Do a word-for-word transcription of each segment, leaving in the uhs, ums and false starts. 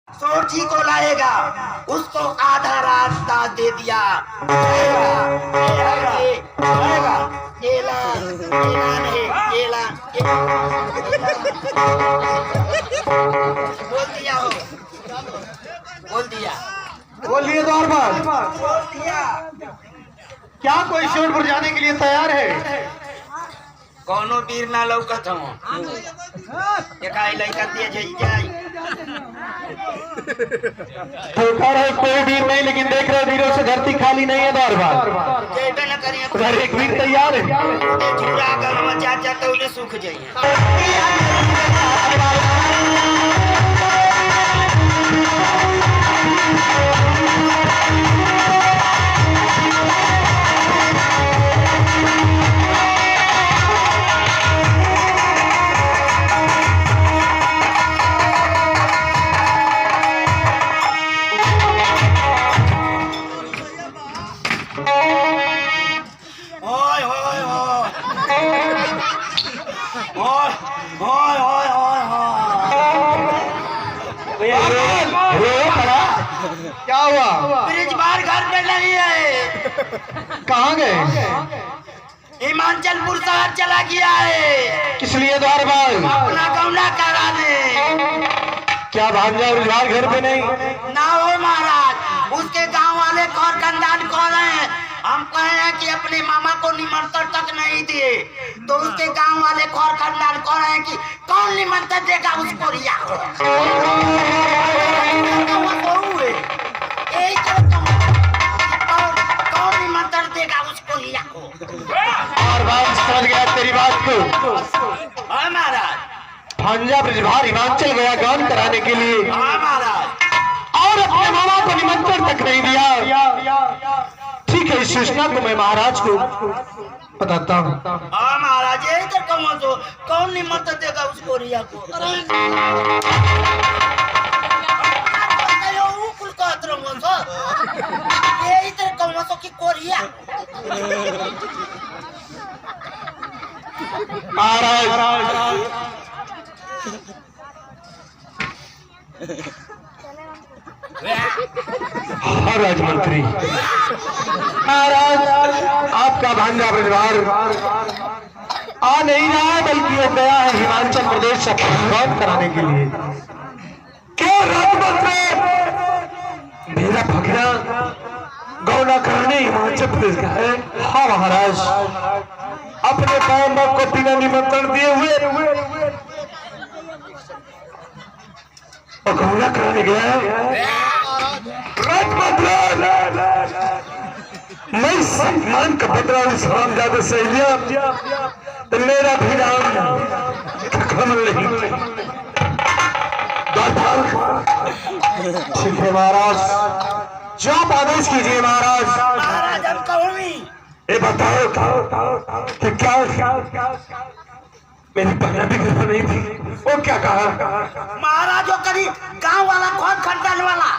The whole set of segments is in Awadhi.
सोरठी को लाएगा, उसको आधा रास्ता दे दिया। आएगा, आएगा, आएगा। एला, एला नहीं, एला, एला। बोल दिया हो, बोल दिया। बोल दिए द्वारपाल। बोल दिया। क्या कोई सोरपुर जाने के लिए तैयार है? कौनो वीर ना लौकत हो। एका ई लइका तेज है, जाई। तो कह रहे कोई वीर नहीं, लेकिन देख रहे वीरों से धरती खाली नहीं है द्वारपाल। जेबे न करिए। उधर एक वीर तैयार है। ये झूरा गल मचा जाता, उधर सूख जाइए। ओए, ओए, ओए। ओए, ओए, ओए, ओए, ओए। रो, रो पड़ा। क्या हुआ? बृजभार घर पे नहीं है। कहाँ गए? हिमांचलपुर शहर चला गया है। किस लिए द्वारपाल? अपना गौना कराने। क्या भांजा बृजभार घर पे नहीं? ना हो महाराज, उसके गांव वाले खौर खानदान कह रहे हैं, हम कहे हैं कि अपने मामा को निमंत्रण तक नहीं दिए, तो उसके गांव वाले खौर खानदान कह रहे हैं कि कौन निमंत्रण देगा उस कोरिया को? यही तो कहूँ है। यही तो कहूँ। कौन, कौन निमंत्रण देगा उस कोरिया को? और बात समझ गया तेरी बात को। हाँ महाराज। भांजा बृजभार हिमांचल गया गान कराने के लिए। हाँ महाराज। और अपने मामा को निमंत्रण तक नहीं दिया। ठीक है, इस सूचना को मैं महाराज को बताता हूँ। हाँ महाराज, यही तो कहूँ तो, कौन निमंत्रण देगा उस कोरिया को? अरे, ऊ कुल कहत रहूँ सो। यही तो कहूँ सो कि कोरिया। महाराज, हाँ राजमंत्री। महाराज, आपका भांजा बृजभार आ नहीं रहा है, बल्कि वो गया है हिमाचल प्रदेश से गान कराने के लिए। क्या राजमंत्री? मेरा भगना गौना कराने हिमाचल प्रदेश का है। हाँ महाराज, अपने मामा को बिना निमंत्रण दिए हुए और गौना कराने गया है। राजमंत्री, मैं सम्मान का बदला उस हरामजादे से लिया, तो मेरा भी नाम कमल नहीं। द्वारपाल, ठीक है महाराज, जो आप आदेश कीजिए महाराज। महाराज, हम कहूँ ही। ये बताओ कि क्या मेरी पहला भी घर पर नहीं थी। वो क्या कहा? महाराज, वो कभी गांव वाला, खौर खानदान वाला,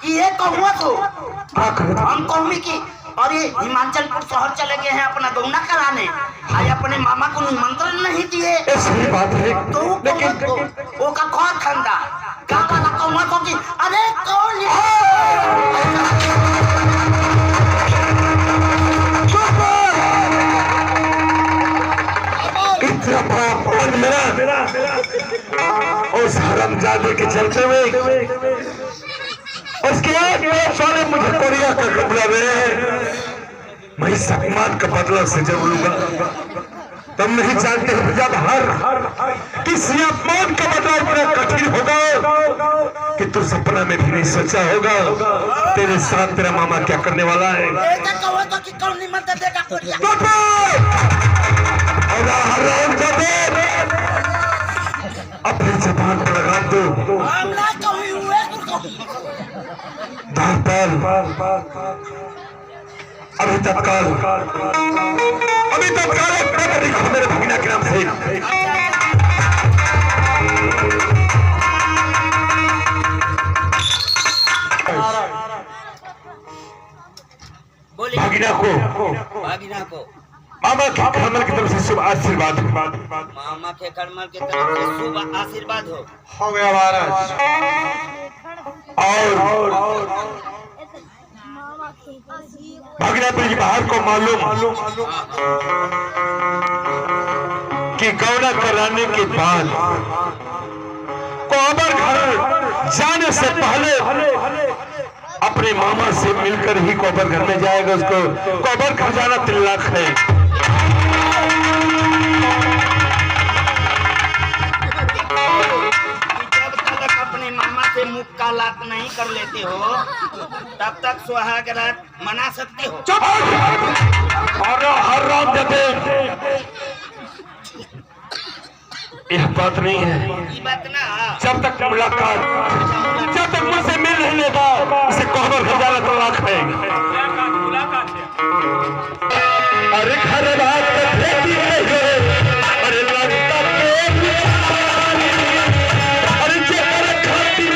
ये कहूँ तो क्या कहा? हम कहूँ कि अरे हिमाचलपुर शहर चले गए हैं अपना गौना कराने, आज अपने मामा को निमंत्रण नहीं दिए। ये सही बात है, तो वो लेकिन कहूँ तो, वो का खौर खानदान। गाँव वाला कहूँ तो कि, अरे कौन ये? चुप! इतना बड़ा अपमान मेरा, उस हरामजादे के चलते हुए, उसके आस पड़ोस वाले मुझे कोरिया का कपड़ा दे रहे हैं। मैं इस अपमान का बदला उसे जरूर लूंगा। तुम नहीं जानते हो भैया, हर किसी अपमान का बदला इतना कठिन होगा कि तू सपना में भी नहीं सोचा होगा। तेरे साथ तेरा मामा क्या करने वाला है। बेटा, कहो तो कि कौन निमंत्रण देगा कोरिया? चुप! और हरामजादे, अपनी जबान पर लगाम दो। हम ना कभी हुए कुछ। द्वारपाल, अभी तत्काल, अभी तत्काल एक पत्र लिखो मेरे भगना के नाम से। बोलिए। भगना को, भगना को। मामा खेखड़मल की तरफ से शुभ आशीर्वाद। मामा खेखड़मल की तरफ से शुभ आशीर्वाद हो। हो गया महाराज। और भगना ब्रजबहार को मालूम कि गौना कराने के बाद कोबर घर जाने से पहले अपने मामा से मिलकर ही कोबर घर में जाएगा। उसको कोबर घर जाना तिल्लक है। जब तक अपने मामा से मुँह का लात नहीं कर लेते हो, तब तक सुहाग रात मना सकते हो। चुप! अरे हरामजादे, यह बात नहीं है। ई बात ना। जब तक मुलाकात, जब तक मुझसे मिल नहीं लेता, इसे कोबर घर जाना तिल्लक है। अरे घर बात खेती नहीं हो, अरे लगता के अरे जेकर खातिर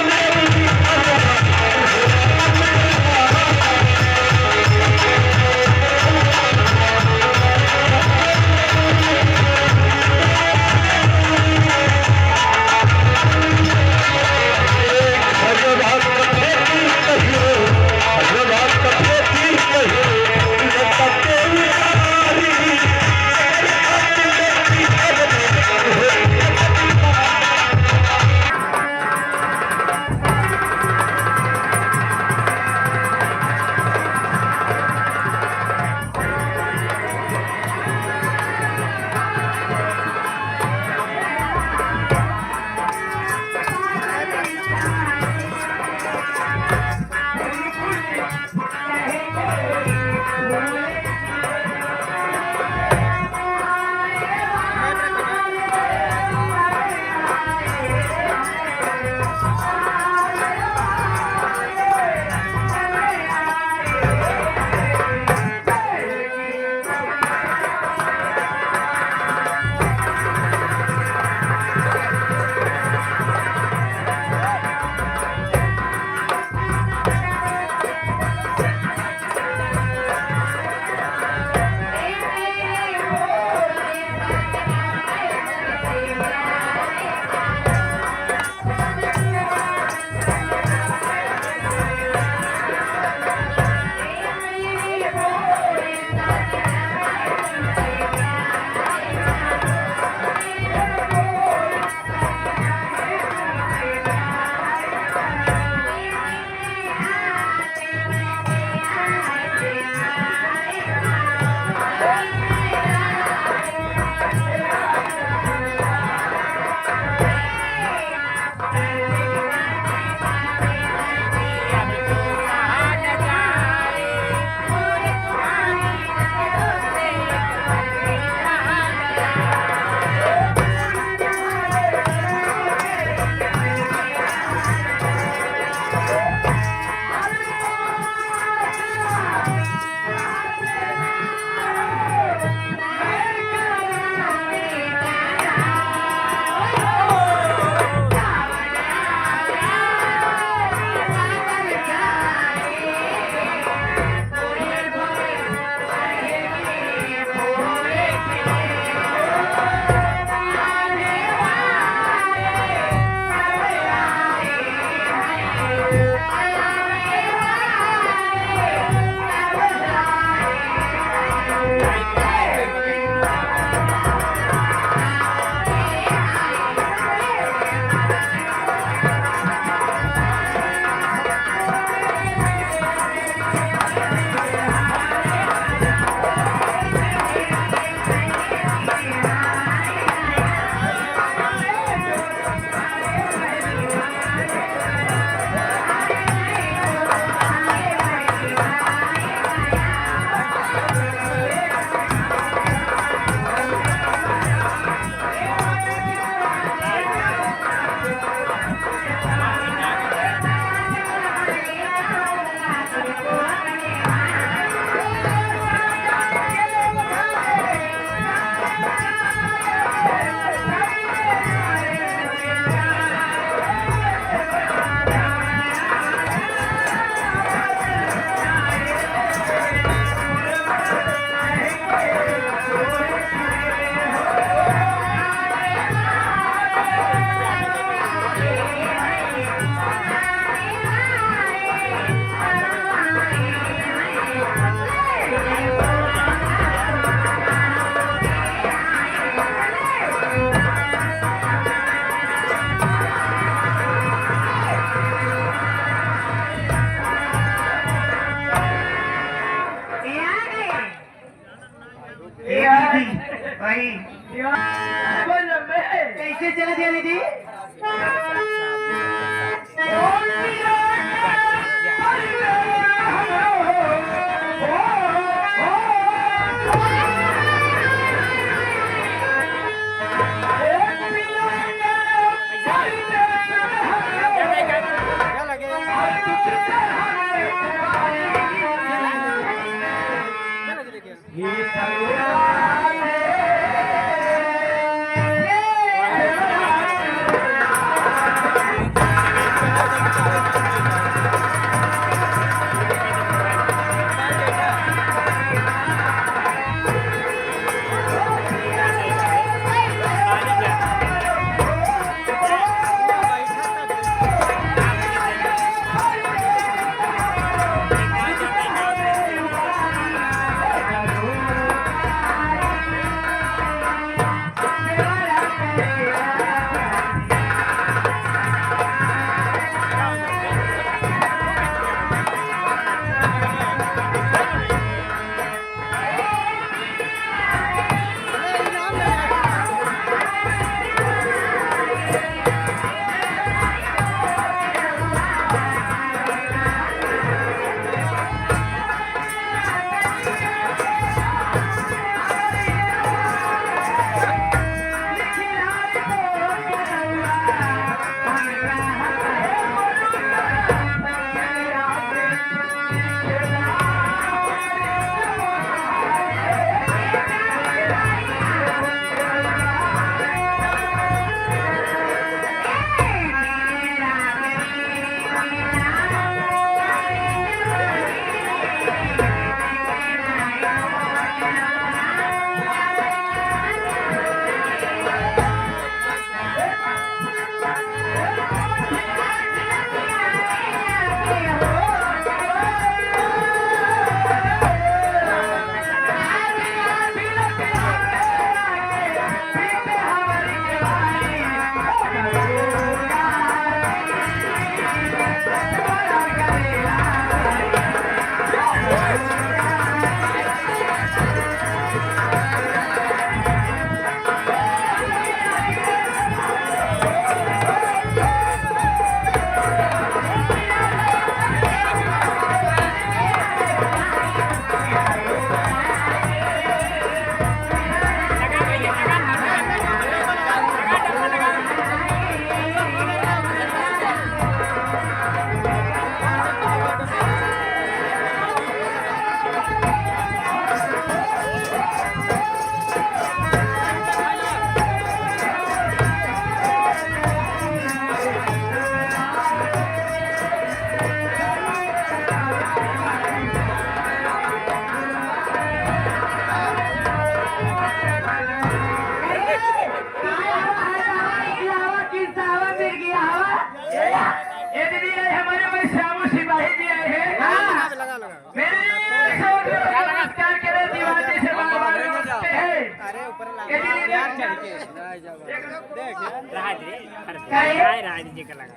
करे? काय राज जी का लगा?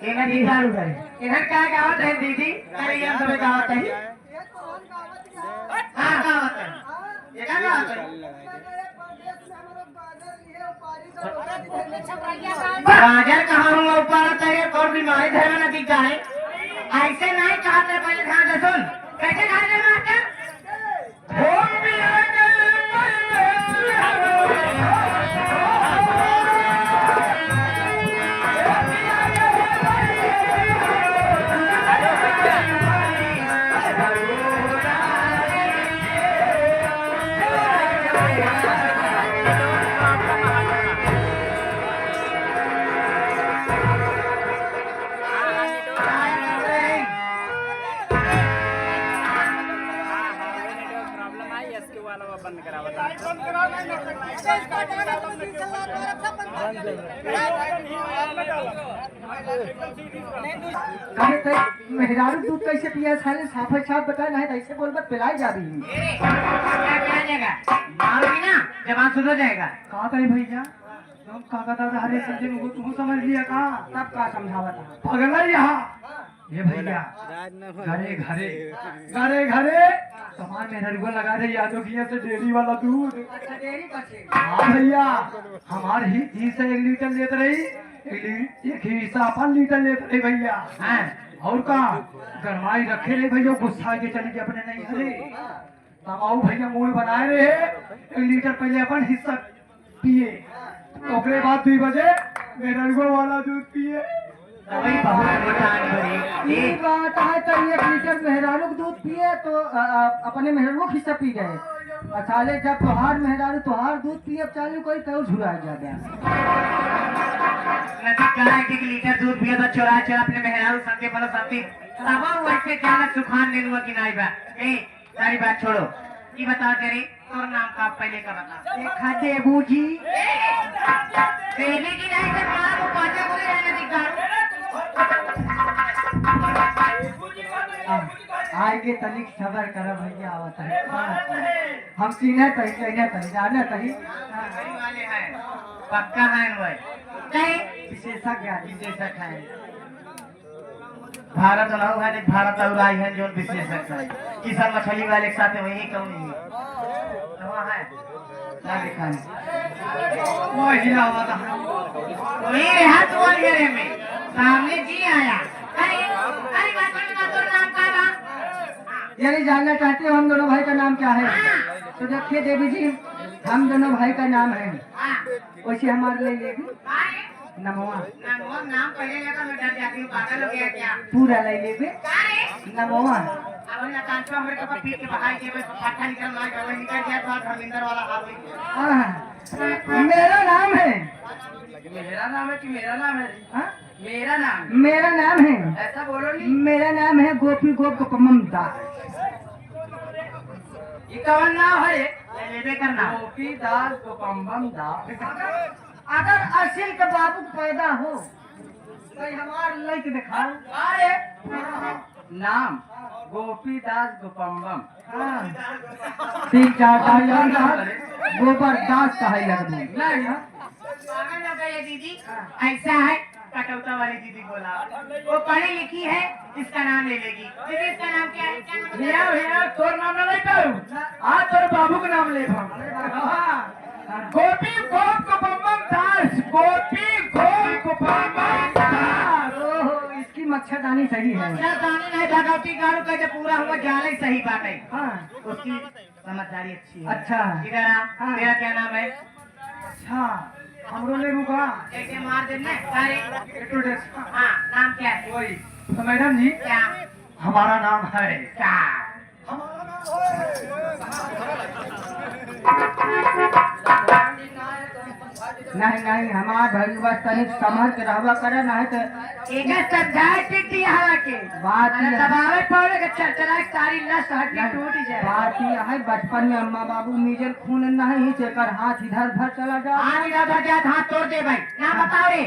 इन्हन दिखा रहा है। इन्हन का गावत है दीदी? अरे, ये सब गावत है। हाँ, गावत है। ये का गावत है? गाजर कहाँ हुआ ऊपर आता है? कौन बीमारी धरे ना दिख जाए? ऐसे नहीं कहते पहले ध्यान से सुन। कैसे कहते मास्टर? अरे, ते मेहरारू दूध कैसे पिया? साले साफ साफ बता, नहीं तो ऐसे बोल मत, पिलाई जा रही। मारोगी ना, जबान सुधर जाएगा। का कही भैया? तुम का कहता था, हरे संजय में तू समझ लिया का? तब का समझावत है? पगला यहाँ। ये भैया, घरे घरे, घरे घरे तुम्हार मेहररुआ लगा रही यादव किया से डेयरी वाला दूध। अच्छा, डेयरी का छे? हाँ भैया, हमार ही, ही से एक लीटर लेत रही, एक ली-, एक ही हिस्सा अपन लीटर लेत रही भैया। हाँ। और का, गरमाई रखे रही भैया, गुस्सा के चली गई अपने नहीं घरे। तमाऊ भैया मूड़ बनाए रहे, एक लीटर पहले अपन हिस्सा पिए, ओकरे बाद दुई बजे मेहररुआ वाला दूध पिए। तो भाई बहुत मोटान भरे। ई बात है, तो एक लीटर मेहरारू के दूध पिए तो, अ, अ, अपने मेहररुआ के हिस्सा पी गए। अच्छा, ले जब तोहार मेहरारू तोहार दूध पिए चालू करी, तब झुरा जाबे। नदी कहा एक लीटर दूध पिए तो चोरा चोरा अपने मेहरारू संगे बनो साथी। तब वैसे जाना सुखान नेनुआ की नाई बा। ए, सारी बात छोड़ो, ई बताओ जरे, तोर नाम का पहले का बता। देखा देबू जी। देवी जी नहीं तो माँ को पाछे बोले रहने दी दारू। आ, आए के तनिक सबर कर भैया, आवत है। हम चिन्हत है, चिन्हत है, जानत है। वाले हैं, पक्का है वही। कहीं विशेषज्ञ, विशेषज्ञ है। भारत लहू है, नहीं भारत और आई है, जो विशेषज्ञ है। ई सब मछली वाले के साथ वही कौन है? कहाँ है? ना दिखाई। वो हिला हुआ था। वही रहा तू अंधेरे में। सामने जी आया। अरे, अरे, बात करने का तो नाम का बा? यदि जानना चाहते हो हम दोनों भाई का नाम क्या है? हाँ। तो देखिए देवी जी, हम दोनों भाई का नाम है। हाँ। वैसे हमारे ले लेगी। हाँ। नमवा। नमवा नाम पहले लेता मैं डर जाती हूँ, पागल हो गया क्या? पूरा ले लेबे। का रे? नमवा। अब ना कांचवा हमरे के ऊपर पीट के बहाई के बस फट्टा निकल ना जावे, निकल गया तो धर्मेंद्र वाला हाल हुई। हाँ। मेरा नाम है। मेरा नाम है कि मेरा नाम है? हाँ? मेरा नाम है। मेरा नाम है। ऐसा बोलो नहीं। मेरा नाम है गोपी गोप गोपम्बम दास। ये कौन नाम है? ले लेबे करना। गोपी दास गोपम्बम दास। अगर असिल के बाबू पैदा हो, तो हमार लइके दिखाओ। अरे, नाम गोपीदास गोपम्बम। हाँ। तीन चार और बार कौन याद रहा? रहा? गोबर दास कहे लगबू। नहीं। पागल हो गए दीदी, ऐसा है। कटौता वाली दीदी बोला, वो पढ़ी लिखी है, इसका नाम ले लेगी। दीदी, इसका नाम क्या है? क्या नाम है? भैया, भैया, तोर नाम ना ले पाऊ। आज तोर बाबू का नाम ले पाऊ। हाँ। गोपी गोप गोपम्बम दास, गोपी गोप गोपम्बम दास। ओहो, इसकी मच्छरदानी सही है। मच्छरदानी नहीं, भगवती गाड़ू का जो पूरा हुआ जाले सही बात है। हाँ। उसकी समझदारी अच्छी है। अच्छा। इधर आ, हाँ। तेरा क्या नाम है? अच्छा, हमरो लेबू का? कैसे मार दे ना, सारे। एक तो देख। हाँ, नाम क्या है? वही। तो मैडम जी, क्या? हमारा नाम है। क्या? हमारा नाम है। नहीं, नहीं, हमार भइल बस तनिक संभर के रहबा करे, नहीं तो एका समझाए टिड्डी हवा के। बात अरे ये दबावे पावे के चरचराए सारी नस हड्डी नहीं, टूट जाए। बात ये है, बचपन में अम्मा बाबू मीजल खून नहीं, जेकर हाथ इधर उधर चला जाओ। हाथ इधर उधर जाए, हाथ तोड़ दे भाई। ना बताओ रे।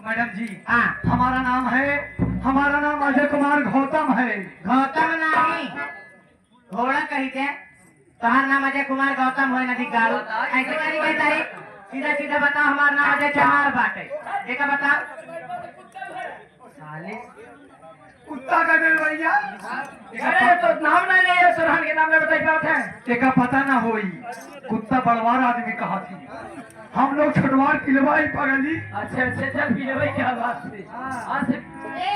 मैडम जी, हाँ। हमारा नाम है, हमारा नाम अजय कुमार गौतम है। गौतम नहीं। घोड़ा कही के, तोहार नाम अजय कुमार गौतम होए नदी गाड़ू। ऐसे करी के तारी, सीधा सीधा बताओ, हमार नाम अजय चमार बाटे। देखा बता। साले, कुत्ता का दे भैया। अरे, तो नाम ना ले, ये सरहन के नाम में बताई बात है। एका पता ना होई, कुत्ता बड़वार आदमी कहा थी, हम लोग छोटवार पिलवा ही पगली। अच्छा, अच्छा, अच्छा, पिलवा ही, क्या बात है। हाँ, से ए,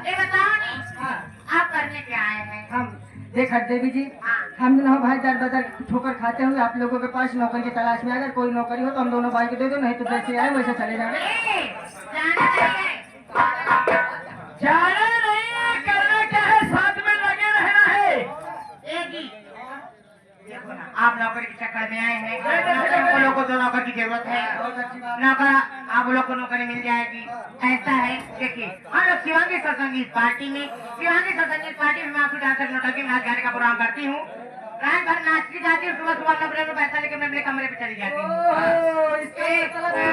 ये बताओ नहीं। हाँ। आप करने क्या आए हैं? हम, देख देवी जी, हाँ। हम दोनों भाई दर बदर ठोकर खाते हुए आप लोगों के पास नौकरी की तलाश में, अगर कोई नौकरी हो तो हम दोनों भाई को दे दो, नहीं तो जैसे आए वैसे चले जाओ। ए, जाना नहीं है। जाना नहीं है, करना क्या है, साथ में लगे रहना है। ए जी, आप नौकरी के चक्कर में आए हैं, नौकरी, हम लोग को तो नौकर की जरूरत है। बहुत अच्छी बात। नौकर, आप लोग को नौकरी मिल जाएगी। ऐसा है, देखिए, हम लोग शिवांगी सत्संगीत पार्टी में, शिवांगी सत्संगीत पार्टी में मैं आंसू डांसर नौटंकी नाच गाने का प्रोग्राम करती हूँ। रात भर नाचती जाती हूँ, सुबह सुबह नौ बजे में पैसा लेके मैं अपने कमरे पे चली जाती हूँ। ओहो, इसका मतलब ये,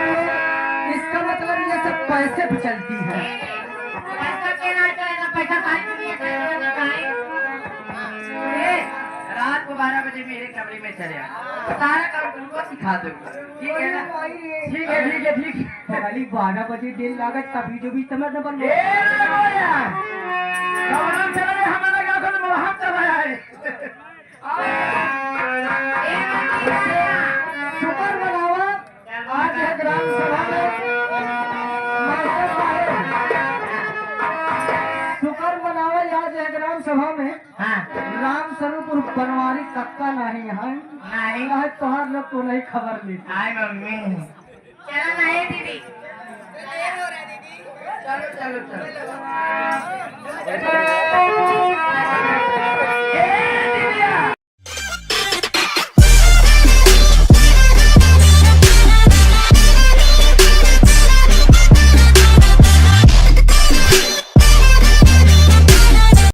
इसका मतलब ये सब पैसे पे चलती है। पैसा के ना चले ना, पैसा सारी दुनिया का है, ना का है। ए, रात को बारह बजे मेरे कमरे में चले आ, सारा काम तुमको सिखा दूंगा, ठीक है ना? ठीक है, ठीक है, ठीक है। खाली बारह बजे देर लागत, तभी जो भी समझ न बन। ए, रे भैया, कमरा चला रे, हमारा गाँव का तो मलहम चला है। शुक्र मनावा, आज है ग्राम सभा में मास्टर साहब, शुक्र मनावा, आज है ग्राम सभा में हाँ। राम स्वरूप उर्फ बनवारी कक्का नहीं है। नहीं। आज तोहार लोग को नहीं खबर ली। हाय मम्मी। चला ना है दीदी। चलो, चलो, चलो।